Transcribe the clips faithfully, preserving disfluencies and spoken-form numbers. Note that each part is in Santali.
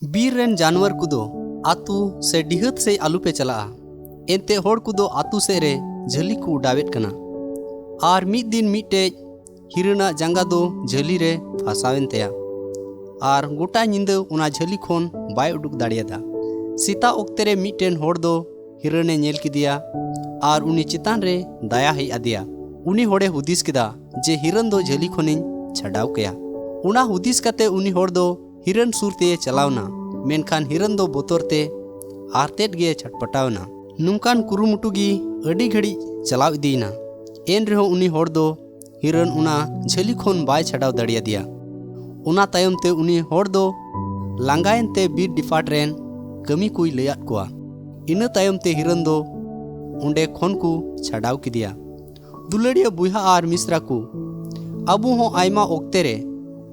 ᱵᱤᱨ ᱨᱮᱱ ᱡᱟᱱᱣᱟᱨ ᱠᱚᱫᱚ ᱟᱹᱛᱩ ᱥᱮ ᱰᱤᱦᱟᱹᱛ ᱥᱮᱫ ᱟᱞᱚᱯᱮ ᱪᱟᱞᱟᱜᱼᱟ᱾ ᱮᱱᱛᱮ ᱦᱚᱲ ᱠᱚᱫᱚ ᱟᱹᱛᱩ ᱥᱮᱫ ᱨᱮ ᱡᱷᱟᱹᱞᱤ ᱠᱚ ᱚᱰᱟᱣᱮᱫ ᱠᱟᱱᱟ᱾ ᱟᱨ ᱢᱤᱫ ᱫᱤᱱ ᱢᱤᱫᱴᱮᱡ ᱦᱤᱨᱟᱹᱱᱟᱜ ᱡᱟᱸᱜᱟ ᱫᱚ ᱡᱷᱟᱹᱞᱤ ᱨᱮ ᱯᱷᱟᱥᱟᱣᱮᱱ ᱛᱟᱭᱟ᱾ ᱟᱨ ᱜᱚᱴᱟ ᱧᱤᱫᱟᱹ ᱚᱱᱟ ᱡᱷᱟᱹᱞᱤ ᱠᱷᱚᱱ ᱵᱟᱭ ᱩᱰᱩᱠ ᱫᱟᱲᱮᱭᱟᱫᱟ᱾ ᱥᱮᱛᱟᱜ ᱚᱠᱛᱮ ᱨᱮ ᱢᱤᱫᱴᱮᱱ ᱦᱚᱲ ᱫᱚ ᱦᱤᱨᱟᱹᱱᱮ ᱧᱮᱞ ᱠᱮᱫᱮᱭᱟ ᱟᱨ ᱩᱱᱤ ᱪᱮᱛᱟᱱ ᱨᱮ ᱫᱟᱭᱟ ᱦᱮᱡ ᱟᱫᱮᱭᱟ᱾ ᱩᱱᱤ ᱦᱚᱲᱮ ᱦᱩᱫᱤᱥ ᱠᱮᱫᱟ ᱡᱮ ᱦᱤᱨᱟᱹᱱ ᱫᱚ ᱡᱷᱟᱹᱞᱤ ᱠᱷᱚᱱᱤᱧ ᱪᱷᱟᱰᱟᱣ ᱠᱟᱭᱟ᱾ ᱚᱱᱟ ᱦᱩᱫᱤᱥ ᱠᱟᱛᱮ ᱩᱱᱤ ᱦᱚᱲ ᱫᱚ ᱦᱤᱨᱟᱹᱱ ᱥᱩᱨ ᱛᱮᱭᱮ ᱪᱟᱞᱟᱣᱱᱟ, ᱢᱮᱱᱠᱷᱟᱱ ᱦᱤᱨᱟᱹᱱ ᱫᱚ ᱵᱚᱛᱚᱨ ᱛᱮ ᱟᱨᱛᱮᱫ ᱜᱮ ᱪᱷᱟᱴᱯᱟᱴᱟᱣ ᱮᱱᱟ᱾ ᱱᱚᱝᱠᱟᱱ ᱠᱩᱨᱩᱢᱩᱴᱩ ᱜᱮ ᱟᱹᱰᱤ ᱜᱷᱟᱹᱲᱤᱡ ᱪᱟᱞᱟᱣ ᱤᱫᱤᱭᱮᱱᱟ᱾ ᱮᱱ ᱨᱮᱦᱚᱸ ᱩᱱᱤ ᱦᱚᱲ ᱫᱚ ᱦᱤᱨᱟᱹᱱ ᱚᱱᱟ ᱡᱷᱟᱹᱞᱤ ᱠᱷᱚᱱ ᱵᱟᱭ ᱪᱷᱟᱰᱟᱣ ᱫᱟᱲᱮᱭᱟᱫᱮᱭᱟ᱾ ᱚᱱᱟ ᱛᱟᱭᱚᱢ ᱛᱮ ᱩᱱᱤ ᱦᱚᱲ ᱫᱚ ᱞᱟᱸᱜᱟᱭᱮᱱ ᱛᱮ ᱵᱤᱨ ᱰᱤᱯᱟᱨᱴ ᱨᱮᱱ ᱠᱟᱹᱢᱤ ᱠᱚᱭ ᱞᱟᱹᱭᱟᱫ ᱠᱚᱣᱟ᱾ ᱤᱱᱟᱹ ᱛᱟᱭᱚᱢ ᱛᱮ ᱦᱤᱨᱟᱹᱱ ᱫᱚ ᱚᱸᱰᱮ ᱠᱷᱚᱱ ᱠᱚ ᱪᱷᱟᱰᱟᱣ ᱠᱮᱫᱮᱭᱟ᱾ ᱫᱩᱞᱟᱹᱲᱤᱭᱟᱹ ᱵᱚᱭᱦᱟ ᱟᱨ ᱢᱤᱥᱨᱟ ᱠᱚ, ᱟᱵᱚ ᱦᱚᱸ ᱟᱭᱢᱟ ᱚᱠᱛᱮ ᱨᱮ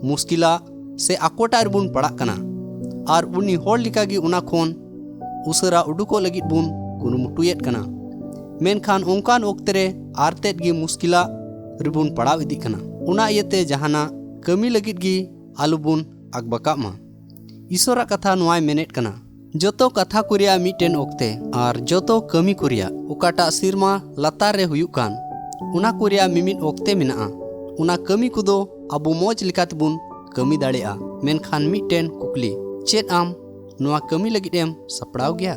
ᱢᱩᱥᱠᱤᱞᱟᱜ ᱥᱮ ᱟᱠᱚᱴᱟᱜ ᱨᱮᱵᱚᱱ ᱯᱟᱲᱟᱜ ᱠᱟᱱᱟ᱾ ᱟᱨ ᱩᱱᱤ ᱦᱚᱲ ᱞᱮᱠᱟᱜᱮ ᱚᱱᱟ ᱠᱷᱚᱱ ᱩᱥᱟᱹᱨᱟ ᱩᱰᱩᱠᱚᱜ ᱞᱟᱹᱜᱤᱫ ᱵᱚᱱ ᱠᱩᱨᱩᱢᱩᱴᱩᱭᱮᱫ ᱠᱟᱱᱟ᱾ ᱢᱮᱱᱠᱷᱟᱱ ᱚᱱᱠᱟᱱ ᱚᱠᱛᱮ ᱨᱮ ᱟᱨᱛᱮᱫ ᱜᱮ ᱢᱩᱥᱠᱤᱞᱟᱜ ᱨᱮᱵᱚᱱ ᱯᱟᱲᱟᱣ ᱤᱫᱤᱜ ᱠᱟᱱᱟ᱾ ᱚᱱᱟ ᱤᱭᱟᱹᱛᱮ ᱡᱟᱦᱟᱱᱟᱜ ᱠᱟᱹᱢᱤ ᱞᱟᱹᱜᱤᱫ ᱜᱮ ᱟᱞᱚᱵᱚᱱ ᱟᱠᱵᱟᱠᱟᱜ ᱢᱟ᱾ ᱤᱥᱚᱨᱟᱜ ᱠᱟᱛᱷᱟ ᱱᱚᱣᱟᱭ ᱢᱮᱱᱮᱫ ᱠᱟᱱᱟ, ᱡᱚᱛᱚ ᱠᱟᱛᱷᱟ ᱠᱚ ᱨᱮᱭᱟᱜ ᱢᱤᱫᱴᱮᱱ ᱚᱠᱛᱮ ᱟᱨ ᱡᱚᱛᱚ ᱠᱟᱹᱢᱤ ᱠᱚ ᱨᱮᱭᱟᱜ ᱚᱠᱟᱴᱟᱜ ᱥᱮᱨᱢᱟ ᱞᱟᱛᱟᱨ ᱨᱮ ᱦᱩᱭᱩᱜ ᱠᱟᱱ, ᱚᱱᱟ ᱠᱚ ᱨᱮᱭᱟᱜ ᱢᱤᱢᱤᱫ ᱚᱠᱛᱮ ᱢᱮᱱᱟᱜᱼᱟ᱾ ᱚᱱᱟ ᱠᱟᱹᱢᱤ ᱠᱚᱫᱚ ᱟᱵᱚ ᱢᱚᱡᱽ ᱞᱮᱠᱟ ᱛᱮᱵᱚᱱ ᱠᱟᱹᱢᱤ ᱫᱟᱲᱮᱭᱟᱜᱼᱟ᱾ ᱢᱮᱱᱠᱷᱟᱱ ᱢᱤᱫᱴᱮᱱ ᱠᱩᱠᱞᱤ, ᱪᱮᱫ ᱟᱢ ᱱᱚᱣᱟ ᱠᱟᱹᱢᱤ ᱞᱟᱹᱜᱤᱫ ᱮᱢ ᱥᱟᱯᱲᱟᱣ ᱜᱮᱭᱟ?